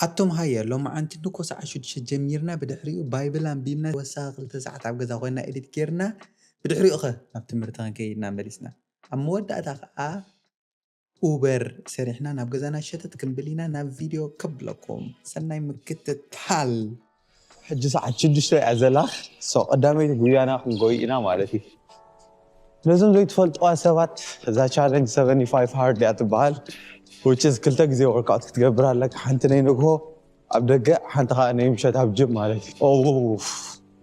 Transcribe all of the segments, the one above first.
ኣቶም ሃየ ሎማዓንቲ ንኮ ሰዓት ሽዱሽተ ጀሚርና ብድሕሪኡ ባይብል ኣንቢብና ወሳኺ ክልተ ሰዓት ኣብ ገዛ ኮይና ኤዲት ጌርና ብድሕሪኡ ኸ ናብ ትምህርቲ ክንከይድና መሊስና ኣብ መወዳእታ ከዓ ኡበር ሰሪሕና ናብ ገዛና ሸተት ክንብል ኢና ናብ ቪድዮ ከብለኩም ሰናይ ምክትታል። ሕጂ ሰዓት ሽዱሽተ እያ ዘላ። ሶ ቀዳመይቲ ጉያና ክንጎይ ኢና ማለት እዩ። ነዞም ዘይትፈልጥዋ ሰባት እዛ ቻለንጅ ሰቨንቲ ፋይቭ ሃርድ እያ ትበሃል። Which is ክልተ ግዜ ወርክኣውት ክትገብር ኣለካ። ሓንቲ ናይ ንግሆ ኣብ ደገ ሓንቲ ከዓ ናይ ምሸት ኣብ ጅም ማለት እዩ።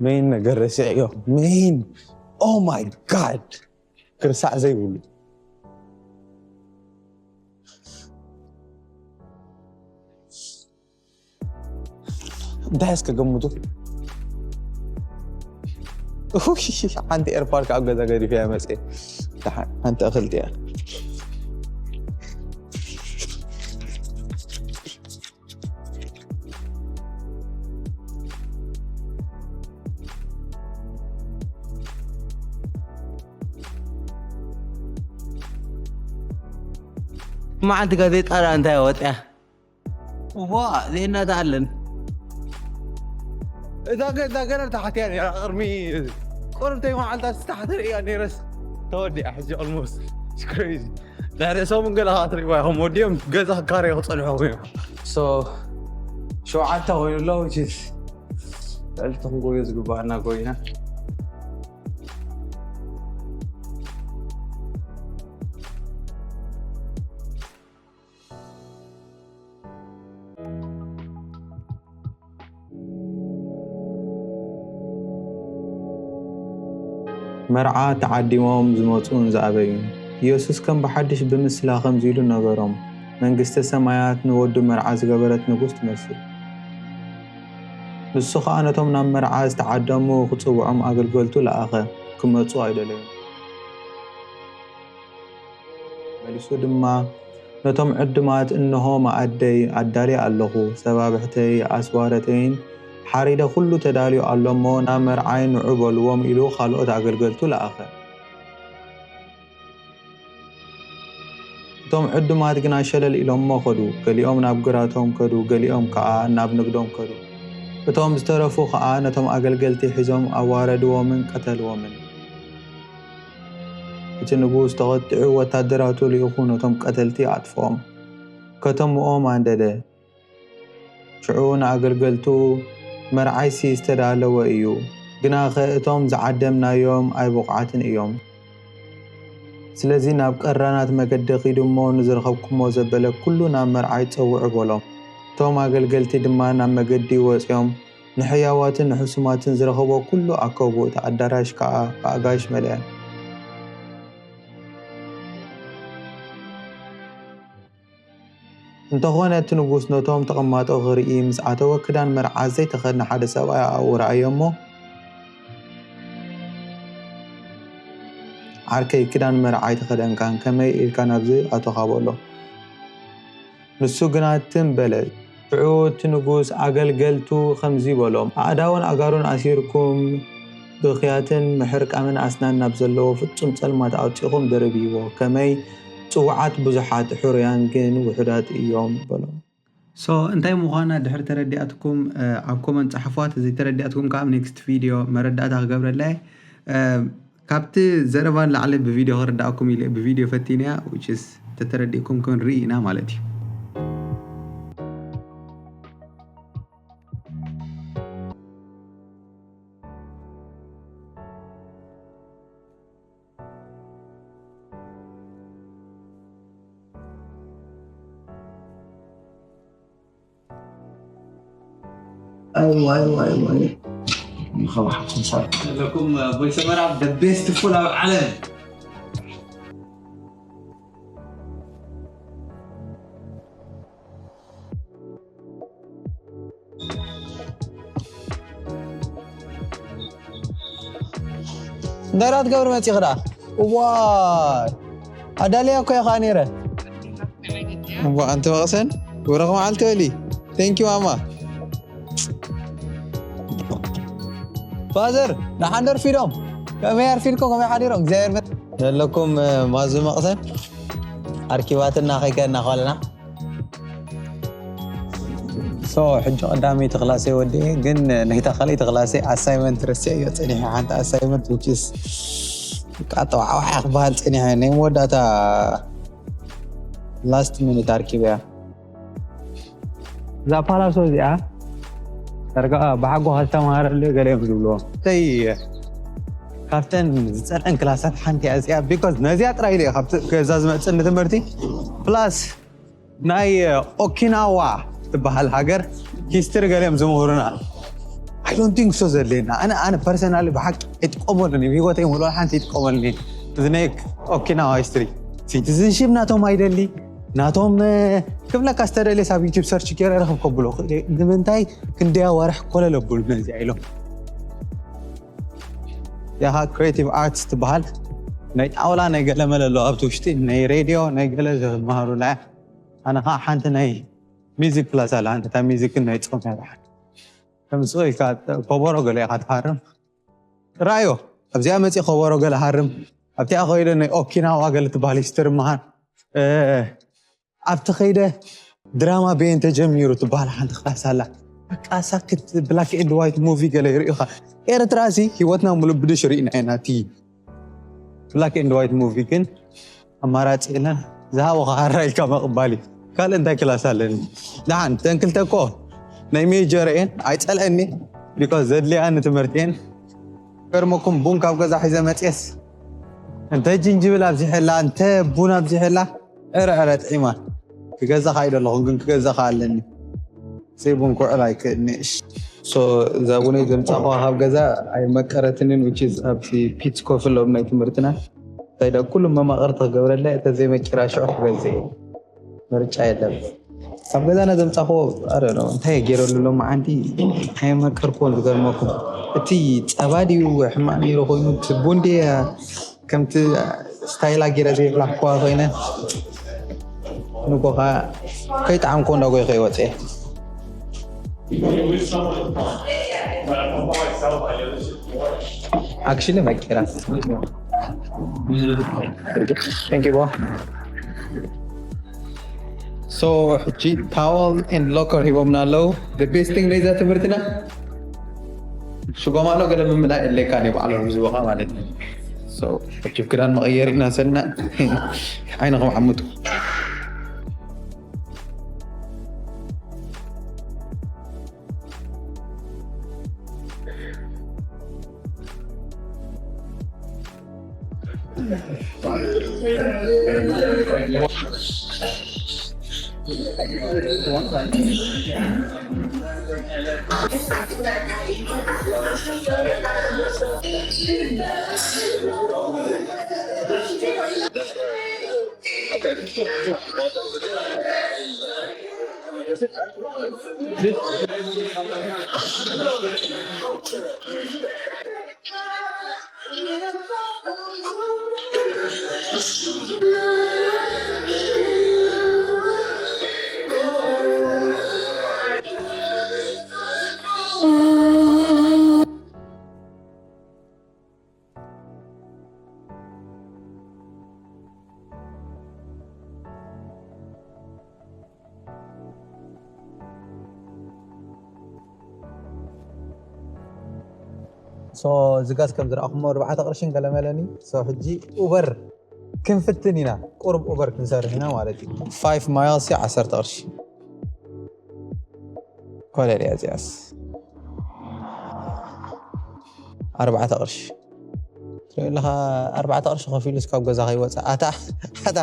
ሜይን ነገር ረሲዐዮ። ሜይን ኦ ማይ ጋድ፣ ክርሳዕ ዘይብሉ። እንታይ እስከ ገምቱ። ሓንቲ ኤርፓርክ ኣብ ገዛ ገዲፈ እያ መፅእ። ሓንቲ እኽልቲ እያ። መዓልቲ ጋዜጣ ዳ እንታይ ወጥያ ዋ ዜናታ ኣለን እዛ ገ- እዛ ገና ተሓትያ ነራ ቅድሚ ቁርብተይ መዓልታ ዝተሓተ ርእያ ነረስ ተወዲኣ ሕጂ ኦልሞስት ክሬዚ ድሕሪ ሰሙን ገለ ከዓ ትርእዋ ኢኹም ወዲኦም ገዛ ካሬ ክፀንሑ እዮም ሶ ሸውዓተ ኮይኑ ኣሎ which is ልዕሊ ክንጎዮ ዝግባኣና ጎይና መርዓ ተዓዲሞም ዝመጹን ዝኣበዩን። ኢየሱስ ከም ብሓድሽ ብምስላ ከምዚ ኢሉ ነገሮም፣ መንግስተ ሰማያት ንወዱ መርዓ ዝገበረት ንጉስ ትመስል። ንሱ ኸኣ ነቶም ናብ መርዓ ዝተዓደሙ ክጽውዖም ኣገልገልቱ ለኣኸ፣ ክመጹ ኣይደለዩን። መሊሱ ድማ ነቶም ዕዱማት፣ እንሆ መኣደይ ኣዳልየ ኣለኹ፣ ሰባብሕተይ ኣስዋረተይን ሓሪደ ኩሉ ተዳልዩ ኣሎ እሞ፣ ናብ መርዓይ ንዑ በልዎም ኢሉ ካልኦት ኣገልገልቱ ለኣኸ። እቶም ዕዱማት ግና ሸለል ኢሎሞ ከዱ፣ ገሊኦም ናብ ግራቶም ከዱ፣ ገሊኦም ከኣ ናብ ንግዶም ከዱ። እቶም ዝተረፉ ኸኣ ነቶም ኣገልገልቲ ሒዞም ኣዋረድዎምን ቀተልዎምን። እቲ ንጉስ ተቖጢዑ ወታደራቱ ልኢኹ ነቶም ቀተልቲ ኣጥፍኦም፣ ከተምኦም ኣንደደ። ሽዑ ንኣገልገልቱ፣ መርዓይሲ ዝተዳለወ እዩ፣ ግናኸ እቶም ዝዓደምናዮም ኣይብቑዓትን እዮም። ስለዚ ናብ ቀራናት መገዲ ኺዱ እሞ ንዝረኸብኩሞ ዘበለ ኩሉ ናብ መርዓይ ጸውዑ በሎም። እቶም ኣገልገልቲ ድማ ናብ መገዲ ወጺኦም ንሕያዋትን ንሕሱማትን ዝረኸቦ ኩሉ ኣከቡ፣ እቲ ኣዳራሽ ከኣ ብኣጋይሽ መልአ። እንተኾነ እቲ ንጉስ ነቶም ተቐማጦ ክርኢ ምስ ኣተወ ክዳን መርዓ ዘይተኸድነ ሓደ ሰብኣይ ኣብኡ ረኣዮ እሞ ዓርከይ ክዳን መርዓ ኣይተኸደንካን ከመይ ኢልካ ናብዚ ኣቶኻ በሎ። ንሱ ግና ትም በለ። ሽዑ እቲ ንጉስ ኣገልገልቱ ከምዚ በሎም፣ ኣእዳውን ኣእጋሩን ኣሲርኩም፣ ብኽያትን ምሕርቃምን ኣስናን ናብ ዘለዎ ፍጹም ጸልማት ኣውጺእኩም ደርብይዎ፣ ከመይ ጽዉዓት ብዙሓት፣ ሕሩያን ግን ውሑዳት እዮም በሎም። So እንታይ ምዃና ድሕሪ ተረዲኣትኩም ኣብ ኮመንት ጸሓፍዋ፣ ተዘይተረዲኣትኩም ከኣ ኣብ ኔክስት ቪድዮ መረዳእታ ክገብረላ እየ። ካብቲ ዘረባ ንላዕሊ ብቪድዮ ክርዳእኩም ኢለ ብቪድዮ ፈቲንያ which is ተተረዲእኩም ክንርኢ ኢና ማለት እዩ። ለኩም ቦይ ሰመራ the best full ኣብ ዓለም እንታይ ዳ ትገብር መፂኺ ዳ እዋ ኣዳልያ እኮ እየ ከዓ ነይረ እዋ ኣንቲ መቕሰን ብረኽ መዓልቲ በሊ thank you ማማ ፋዘር ደሓን ዶ ኣርፊዶም ከመይ ኣርፊድኩም ከመይ ሓዲሮም እግዚኣብሔር ዘለኩም ማዙ መቕሰን ኣርኪባትና ከይከድና ከለና So ሕጂ ቀዳመይቲ ክላሰይ ወዲኤ፣ ግን ናይታ ካልኣይቲ ክላሰይ ኣሳይመንት ረሲዐዮ ጸኒሐ። ሓንቲ ኣሳይመንት which is በቃ ጠዋዕዋዕ ክበሃል ጸኒሐ። ናይ መወዳእታ ላስት ሚኒት ኣርኪበያ። እዛ ፓላሶ እዚኣ ዳርጋ ብሓጎ ከተማሃረሉ ገለ እዮም ዝብልዎ። ተይ፣ ካብተን ዝጸልአን ክላሳት ሓንቲ እያ እዚኣ። ቢኮዝ ነዚኣ ጥራይ ኢለ እየ ካብቲ ገዛ ዝመጽእ ንትምህርቲ። ፕላስ ናይ ኦኪናዋ ትበሃል ሃገር ሂስትሪ ገሊኦም ዝምህሩና። I don't think so ዘድልየና። ኣነ ኣነ ፐርሰናሊ ብሓቂ ኣይጥቀመሉን፣ ብሂወተይ ምሎ ሓንቲ ይጥቀመሉን። እዚ ናይ ኦኪናዋ ሂስትሪ ሲቲዝንሺፕ ናቶም ኣይደሊ። ናቶም ክብለካ ዝተደልየ ኣብ ዩቲብ ሰርች ገይረ ረኽብ ከብሎ። ንምንታይ ክንደያ ወርሕ ኮለል ኣብሉ ነዚኣ ኢሎም። ያኻ ክሬቲቭ ኣርትስ ትበሃል ናይ ጣውላ ናይ ገለ መለ ኣለዎ ኣብቲ ውሽጢ ናይ ሬድዮ ናይ ገለ ዝመሃሩላ። ኣነ ከዓ ሓንቲ ናይ ሚዚክ ክላስ ኣላ። ሓንቲ እታ ሚዚክን ናይ ጾም ያብሓን ከምዚ ኢልካ ኮቦሮ ገለ ኢኻ ትሃርም። ራእዮ ኣብዚኣ መፂ ኮቦሮ ገለ ሃርም። ኣብቲኣ ከይደ ናይ ኦኪናዋ ገለ ትበሃል ሂስትሪ መሃር። ኣብቲ ከይደ ድራማ ቤን ተጀሚሩ ትበሃል ሓንቲ ክላስ ኣላ። በቃ ሳክት ብላክ ኤንድ ዋይት ሙቪ ገለ ይርእኻ። ኤርትራ ሲ ሂወትና ሙሉእ ብድሽ ርኢና ኢና። እቲ ብላክ ኤንድ ዋይት ሙቪ ግን ኣማራፂ የለን። ዝሃቦ ከሃራ ኢልካ መቕባል እዩ። ካልእ እንታይ ክላስ ኣለኒ? ደሓን ተን ክልተ እኮ ናይ ሜጀር እየን ኣይፀልአኒ። ቢኮዝ ዘድልያ ንትምህርቲ እየን። ገርመኩም ቡን ካብ ገዛ ሒዘ መፅየስ እንተ ጅንጅብል ኣብዚሐላ እንተ ቡን ኣብዚሐላ ዕረ ዕረ ጥዒማ። ክገዛኻ ኣይደለኹን ግን ክገዛኻ ኣለኒ። ዘይቡን ክውዕል ኣይክእልንሽ። ሶ እዛ ቡነይ ዘምፃኹዋ ካብ ገዛ ኣይመቀረትንን። Which is ኣብቲ ፒትስ ኮፊ ኣለዎም ናይ ትምህርትና እንታይ ዳ ኩሉ መማቕርቲ ክገብረላ እተ ዘይመቂራ ሽዑ ክገዝ እየ። ምርጫ የለን። ካብ ገዛና ዘምፃኹዎ ኣረ ነው እንታይ ገይረሉ ሎም መዓንቲ ኣይመቀርኩዎን። ዝገርመኩም እቲ ፀባ ድዩ ሕማቕ ነይሩ ኮይኑ ትቡን ድየ ከምቲ ስታይላ ገይረ ዘይብላሕኳ ኮይነ ንጎኻ ከይጠዓምኮ እንዳጎይ ከይወፀ። Actually መቂራ። Thank you bro. So ሕጂ ታወል and ሎከር ሂቦምና ኣለዉ። The best thing ናይዛ ትምህርትና ሽጎማኖ ገለ ምምላእ የድለካ ናይ ባዕሎም ህዝቦኻ ማለት እዩ። So ሕጂ ክዳን መቐየር ኢና ሰልና ዓይንኹም ዓምቱ። So እዚ ጋስ ከም ዝረኣኹሞ ኣርባዕተ ቅርሽን ገለመለኒ። So ሕጂ ኡበር ክንፍትን ኢና፣ ቁሩብ ኡበር ክንሰርሕ ኢና ማለት እዩ። ፋይቭ ማይልስ ሲ ዓሰርተ ቅርሺ ኮለል እያ እዚኣስ። ኣርባዕተ ቅርሺ ትርኢ ኣለኻ። ኣርባዕተ ቅርሺ ከፊሉ እስካብ ገዛ ከይወፅእ ኣታ ኣታ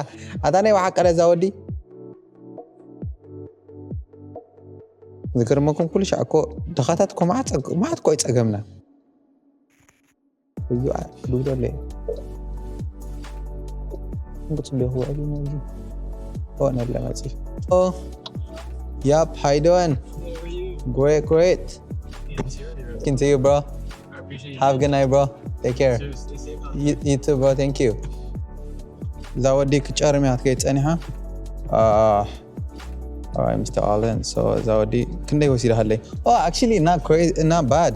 ኣታ ናይ ብሓቀ ለዛ ወዲ ዝገርመኩም ኩሉ ሻዕ እኮ ድኻታት እኮ መዓት ጸግ- መዓት እኮ ይጸገምና እዩ ክድውደለ ክፅበ ክውዕል እዩ ነዚ ኦ ነለ መፂ ኦ ያፕ ሃይደወን great great can see you bro have a good night bro take care you, you too bro thank you እዛ ወዲ ክጨርም እያ ክትከይድ ጸኒሓ Alright Mister Allen so እዛ ወዲ ክንደይ ወሲድሃለይ oh actually not crazy not bad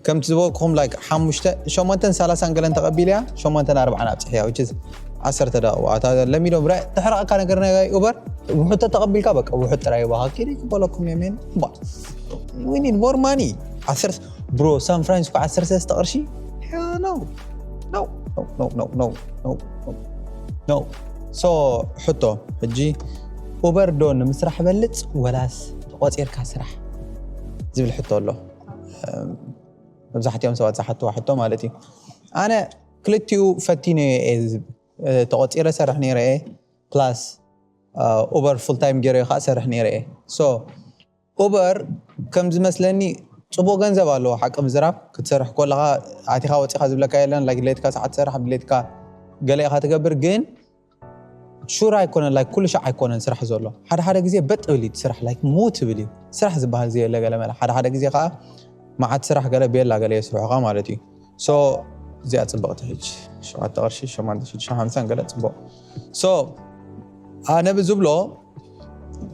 ከምቲ ዝበልኩኹም like ሓሙሽተ ሸሞንተን ሰላሳን ገለን ተቐቢልያ ሸሞንተን ኣርባዓን ኣብፅሕያ which is ዓሰርተ ደቂቑ ኣታ ለሚዶም ረ ትሕረቐካ ነገር ናይ ኡበር ውሕድ ተተቐቢልካ በቃ ውሕድ ጥራይ ይባሃ ኪድ ይቅበለኩም የሜን። We need more money። ዓሰርተ ብሮ ሳን ፍራንሲስኮ ዓሰርተ ሰለስተ ቅርሺ? No, no, no, no, no, no, no, no. So ሕቶ ሕጂ ኡበር ዶ ንምስራሕ በልፅ ወላስ ተቆፂርካ ስራሕ ዝብል ሕቶ ኣሎ። መብዛሕትኦም ሰባት ዝሓትዋ ሕቶ ማለት እዩ። ኣነ ክልቲኡ ፈቲነ ተቆፂረ ሰርሕ ነይረ እየ plus ኡበር full time ገይረ ከዓ ሰርሕ ነይረ እየ። So ኡበር ከም ዝመስለኒ ፅቡቅ ገንዘብ ኣለዎ ሓቂ ምዝራብ ክትሰርሕ ከለካ ኣቲካ ወፂካ ዝብለካ የለን። ላይክ ድሌትካ ሰዓት ትሰርሕ ድሌትካ ገለ ኢካ ትገብር ግን ሹር ኣይኮነን ላይክ ኩሉ ሻዕ ኣይኮነን ስራሕ ዘሎ ሓደ ሓደ ግዜ በጥ ብል እዩ ስራሕ ላይክ ሙት ብል እዩ ስራሕ ዝበሃል ዘየለ ገለ መለ ሓደ ሓደ ግዜ ከዓ መዓት ስራሕ ገለ ቤላ ገለ የስርሑካ ማለት እዩ። So እዚኣ ፅብቅቲ ሕጂ ሸውዓተ ቅርሺ ሸማንተ ሽዱሽተ ሓምሳን ገለ ፅቡቅ። So ኣነ ብዝብሎ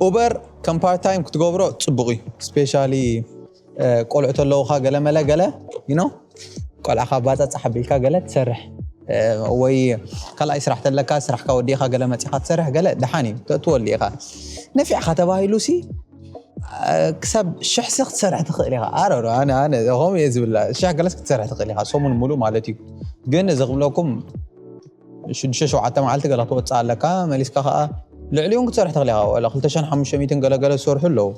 ኡበር ከም part time ክትገብሮ ፅቡቅ እዩ። Specially ቆልዑ ተለውካ ገለ መለ ገለ you know ቆልዓካ ባፃፃሕ ኣቢልካ ገለ ትሰርሕ ወይ ካልኣይ ስራሕ ተለካ ስራሕካ ወዲእካ ገለ መፂካ ትሰርሕ ገለ ደሓን እዩ ተእትወሉ ኢካ። ነፊዕካ ተባሂሉ ሲ ክሳብ ሽሕ ሲ ክትሰርሕ ትኽእል ኢኻ። ኣረ ኣነ ኣነ ከምኡ እየ ዝብላ ሽሕ ገለስ ክትሰርሕ ትኽእል ኢኻ ሰሙን ሙሉእ ማለት እዩ። ግን እዚ ክብለኩም ሽዱሽተ ሸውዓተ መዓልቲ ገለ ክትወፅእ ኣለካ መሊስካ ከዓ ልዕሊ እውን ክትሰርሕ ትኽእል ኢኻ። ዋላ ክልተ ሽሕን ሓሙሽተ ሚእትን ገለገለ ዝሰርሑ ኣለዉ።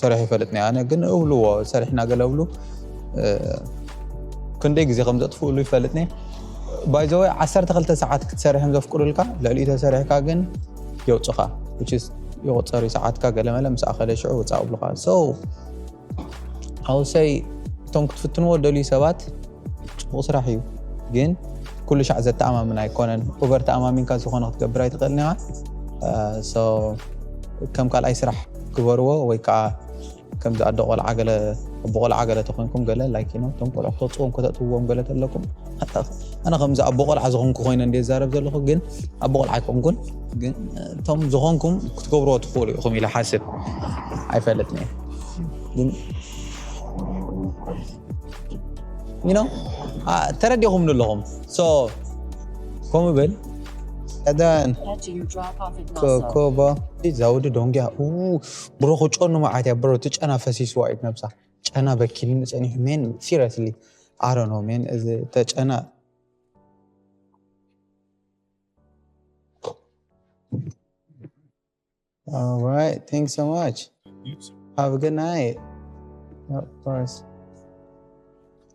ሰሪሑ ይፈልጥ ናይ ኣነ ግን እብልዎ ሰሪሕና ገለ እብሉ ክንደይ ግዜ ከም ዘጥፍእሉ ይፈልጥ ነ ባይዘወይ ዓሰርተ ክልተ ሰዓት ክትሰርሕ እዮም ዘፍቅዱልካ ልዕሊኡ ተሰሪሕካ ግን የውፅኻ ይቆፀሪ ሰዓትካ ገለመለ ምስ ኣኸለ ሽዑ ውፃእ እብሉካ። So I would say እቶም ክትፍትንዎ ደልዩ ሰባት ፅቡቅ ስራሕ እዩ ግን ኩሉ ሻዕ ዘተኣማምን ኣይኮነን። ኡበር ተኣማሚንካ ዝኾነ ክትገብር ኣይትኽእልን ኢኻ። ከም ካልኣይ ስራሕ ግበርዎ ወይ ከዓ ከምዚ ኣዶ ቆልዓ ገለ ኣቦ ቆልዓ ገለ ተኮንኩም ገለ ላይክ ነው እቶም ቆልዑ ክተውፅዎም ከተእትውዎም ገለ ተለኩም ኣነ ከምዚ ኣቦ ቆልዓ ዝኾንኩ ኮይነ እንደ ዛረብ ዘለኹ ግን ኣቦ ቆልዓ ኣይኮንኩን ግን እቶም ዝኾንኩም ክትገብርዎ ትኽእሉ ኢኹም ኢለ ሓስብ ኣይፈልጥን እየ ግን you know ተረዲኹም ኣለኹም። So ከምኡ ብል ቀዳን ኮኮባ ዛውዲ ዶንጊያ ብሮ ክጨኑ መዓት እያ ብሮ ትጨና ፈሲስዋ እዩ ነብሳ ጨና በኪልኒ ጸኒሑ ሜን ሲሪየስሊ ኣሮኖ ሜን እዚ ተጨና All right, thanks so much. Have a good night. Of course.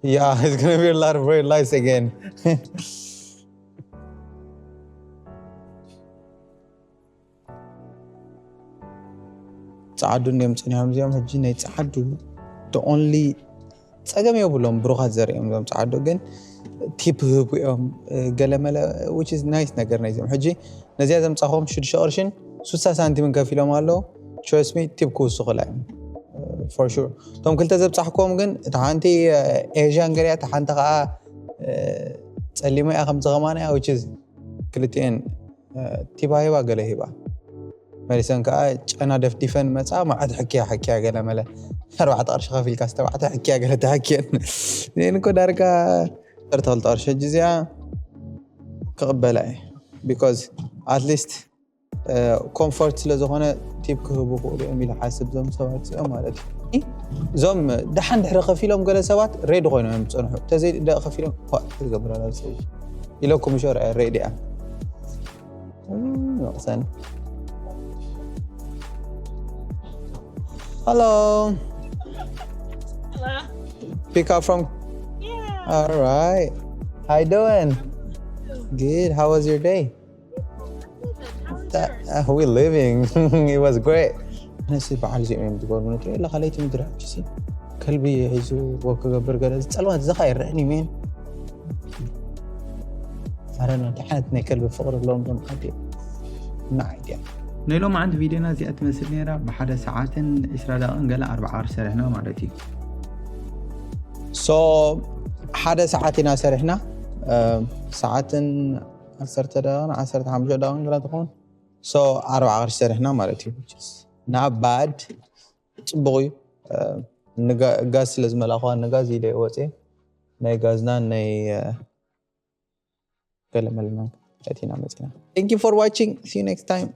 Yeah, it's gonna be a lot of red lights again. ጸዓዱ እንዲዮም ጸኒሖም እዚኦም ሕጂ ናይ ጸዓዱ the only ጸገም የብሎም ብሩኻት ዘርእዮም እዞም ጸዓዱ ግን ቲፕ ህቡ እዮም ገለመለ which is nice ነገር ናይ እዚኦም ሕጂ ነዚኣ ዘምጻኹም ሽዱሽተ ቅርሽን ሱሳ ሳንቲምን ከፊሎም ኣለዉ። Trust me ቲፕ ክውስኹላ እዮም for sure። እቶም ክልተ ዘብጻሕኩም ግን እታ ሓንቲ ኤዥያን ገሊያ እታ ሓንቲ ከዓ ጸሊመ እያ ከምዚ ከማን እያ which is ክልቲኤን ቲባ ሂባ ገለ ሂባ መሊሰን ከዓ ጨና ደፍዲፈን መፃ መዓት ሕክያ ሕክያ ገለ መለ ኣርባዕተ ቅርሺ ከፊልካ ዝተባዕተ ሕክያ ገለ ተሕክየን ዜን እኮ ዳርጋ ዕስራተ ክልተ ቅርሺ ሕጂ እዚኣ ክቕበላ እየ because at least ኮምፎርት ስለ ዝኾነ ቲፕ ክህቡ ክእሉ እዮም ኢለ ሓስብ ዞም ሰባት እዚኦም ማለት እዩ እዞም ደሓን ድሕሪ ከፊሎም ገለ ሰባት ሬድ ኮይኖም እዮም ዝፀንሑ ተዘይ ከፊሎም ዝገብረላ ዝፀው ኢለኩም ሸር ሬድ እያ መቕሰን Hello. Hello. Pick up from. Yeah. All right. How you doing? Good. How was your day? That, uh, we living. It was great. ነሲ በዓል እዚኦም እዮም ዝገርሙኒ ትርኢ ኣለኻ ለይቲ ምድሪ ሕጂ ሲ ከልቢ ሒዙ ወክ ክገብር ገለ ዝፀልማት ዝኻ ይረአኒ ሜን ኣረ እንታይ ዓይነት ናይ ከልቢ ፍቕሪ ኣለዎም ዞም ዓዲ ንዓይ ድያ ናይ ሎም ዓንቲ ቪድዮና እዚኣ ትመስል ነይራ ብሓደ ሰዓትን ዕስራ ደቂቕን ገለ ኣርባዓ ቅርሺ ሰሪሕና ማለት እዩ so ሓደ ሰዓት ኢና ሰሪሕና ሰዓትን ዓሰርተ ደቂቕን ዓሰርተ ሓሙሽተ ደቂቕን ገለ ትኸውን so ኣርባዓ ቅርሺ ሰሪሕና ማለት እዩ not bad ፅቡቕ እዩ ጋዝ ስለ ዝመላእኹ ንጋዝ ኢለ ወፅየ ናይ ጋዝና ናይ ገለመልና እቲና መፅና thank you for watching see you next time